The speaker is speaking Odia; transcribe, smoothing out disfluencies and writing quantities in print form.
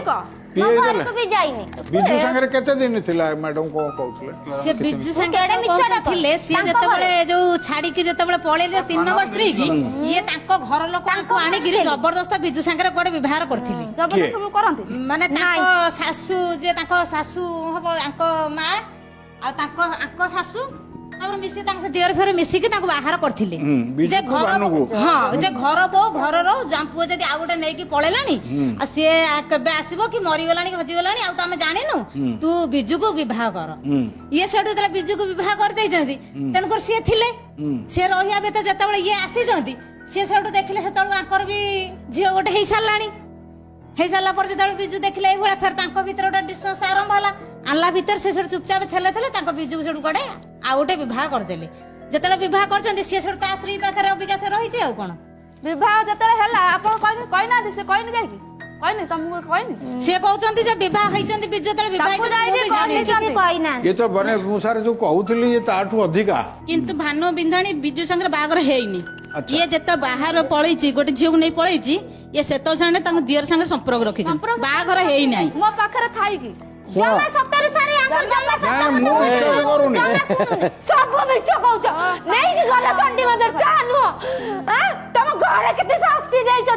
କହ। ମୋ ପିଏଇ ଦେଲେ? ଘରକୁ ବି ଯାଇନି। ବିଜୁ ସାଙ୍ଗରେ କେତେ ଦିନ ଥିଲା ମ୍ୟାଡମ, କଣ କହୁଥିଲେ? ସେ ବିଜୁ ସାଙ୍ଗରେ କେଡେ ଯୋଉ ମିଛଟା ଥିଲେ, ସିଏ ତାଙ୍କ ଯେତେବେଳେ ଘରେ। ଯୋଉ ଛାଡିକି ଯେତେବେଳେ ପଳେଇଲେ 3 ନମ୍ବର ସ୍ତ୍ରୀ କି, ଇଏ ତାଙ୍କ ଘର ଲୋକଙ୍କୁ ଆଣିକିରି ଜବରଦସ୍ତ ବିଜୁ ସାଙ୍ଗରେ କୁଆଡେ ବିବାହ କରିଥିଲେ। ଜବରଦସ୍ତ ସବୁ କରନ୍ତି। ମାନେ ତାଙ୍କ ଶାଶୁ, ଯେ ତାଙ୍କ ଶାଶୁ ହବ ଆଙ୍କ ମା ଆଉ ତାଙ୍କ ଆଙ୍କ ଶାଶୁ, ତାପରେ ମିଶି ତାଙ୍କ ସେ ଦିଅର ଫିଅର ମିଶିକି ତାଙ୍କୁ ବାହାର କରିଥିଲେ ବିଜୁକୁ, ଯେ ଘର ଭାନୁକୁ। ହଁ, ଯେ ଘର ବୋଉ ଘର ରହୁ, ପୁଅ ଯଦି ଆଉ ଗୋଟେ ନେଇକି ପଳେଇଲାଣି, ଆଉ ସିଏ କେବେ ଆସିବ କି ମରିଗଲାଣି କି ହଜିଗଲାଣି ଆଉ ତ ଆମେ ଜାଣିନୁ, ତୁ ବିଜୁକୁ ବିବାହ କର। ଇଏ ସେଠୁ ଯେତେବେଳେ ବିଜୁକୁ ବିବାହ କରିଦେଇଛନ୍ତି, ତେଣୁକରି ସିଏ ଥିଲେ, ସିଏ ରହିବା ଭିତରେ ଯେତେବେଳେ ଇଏ ଆସିଛନ୍ତି, ସିଏ ସେଠୁ ଦେଖିଲେ ସେତେବେଳକୁ ଆଙ୍କର ବି ଝିଅ ଗୋଟେ ହେଇସାରିଲାଣି। ହେଇସାରିଲା ପରେ ଯେତେବେଳେ ବିଜୁ ଦେଖିଲେ ଏଇଭଳିଆ, ଫେର ତାଙ୍କ ଭିତରେ ଗୋଟେ ଡିଷ୍ଟାନ୍ସ ଆରମ୍ଭ ହେଲା। ଆଣିଲା ଭିତରେ ସେ ସେଠୁ ଚୁପଚାପ ଥିଲେ ଥିଲେ ତାଙ୍କ ବିଜୁକୁ ସେଠୁ କୁଆଡେ ଆଉ ଗୋଟେ ବିବାହ କରିଦେଲେ। ଯେତେବେଳେ ବିବାହ କରିଛନ୍ତି, ସିଏ ସେଠୁ ତା ସ୍ତ୍ରୀ ପାଖରେ ଅବିକା ସେ ରହିଛି। ଆଉ କଣ? ବିବାହ ଯେତେବେଳେ ହେଲା ଆପଣ କହିନି, କହିନାହାନ୍ତି? ସେ କହିନି, ଯାଇକି କହିନି, ତମକୁ କହିନି? ସିଏ କହୁଛନ୍ତି ଯେ ବିବାହ ହେଇଛନ୍ତି, ବିଜୁ ଯେତେବେଳେ ବିବାହ ତାକୁ ହେଇଛନ୍ତି, ମୁଁ ଯାଇକି ବି ଜାଣିନି। କିଛି କହିଛନ୍ତି। କହିନାହାନ୍ତି। ଇଏ ତ ମାନେ ମୁଁ ସାର୍ ଯୋଉ କହୁଥିଲି, ଇଏ ତାଠୁ ଅଧିକା। କିନ୍ତୁ ଭାନୁ ବିନ୍ଧାଣୀ ବିଜୁ ସାଙ୍ଗରେ ବାହାଘର ହେଇନି। ଆଚ୍ଛା। ଇଏ ଯେତେବେଳେ ବାହାର ପଳେଇଛି, ଗୋଟେ ଝିଅକୁ ନେଇ ପଳେଇଛି, ଇଏ ସେତେବେଳେ ସାଙ୍ଗେ ତାଙ୍କ ଦିଅର ସାଙ୍ଗରେ ସମ୍ପର୍କ ରଖିଛନ୍ତି, ସମ୍ପର୍କ ବାହାଘର ହେଇନାହିଁ। ମୋ ପାଖରେ ଥାଇକି। ଜମା ସତରେ ସାର୍, ଆଙ୍କର ଜମା ସତ ନା, କଥା ମୁଁ କହୁଛି। ବିଶ୍ୱାସ କରୁନି। ଜମା ଶୁଣୁନି। ସବୁ ମିଛ କହୁଛ। ନେଇକି ଗଲା ଚଣ୍ଡୀ ମନ୍ଦିର ତା ନୁହଁ ଆଁ? ତମ ଘରେ କେତେ ଶାସ୍ତି ଦେଇଛ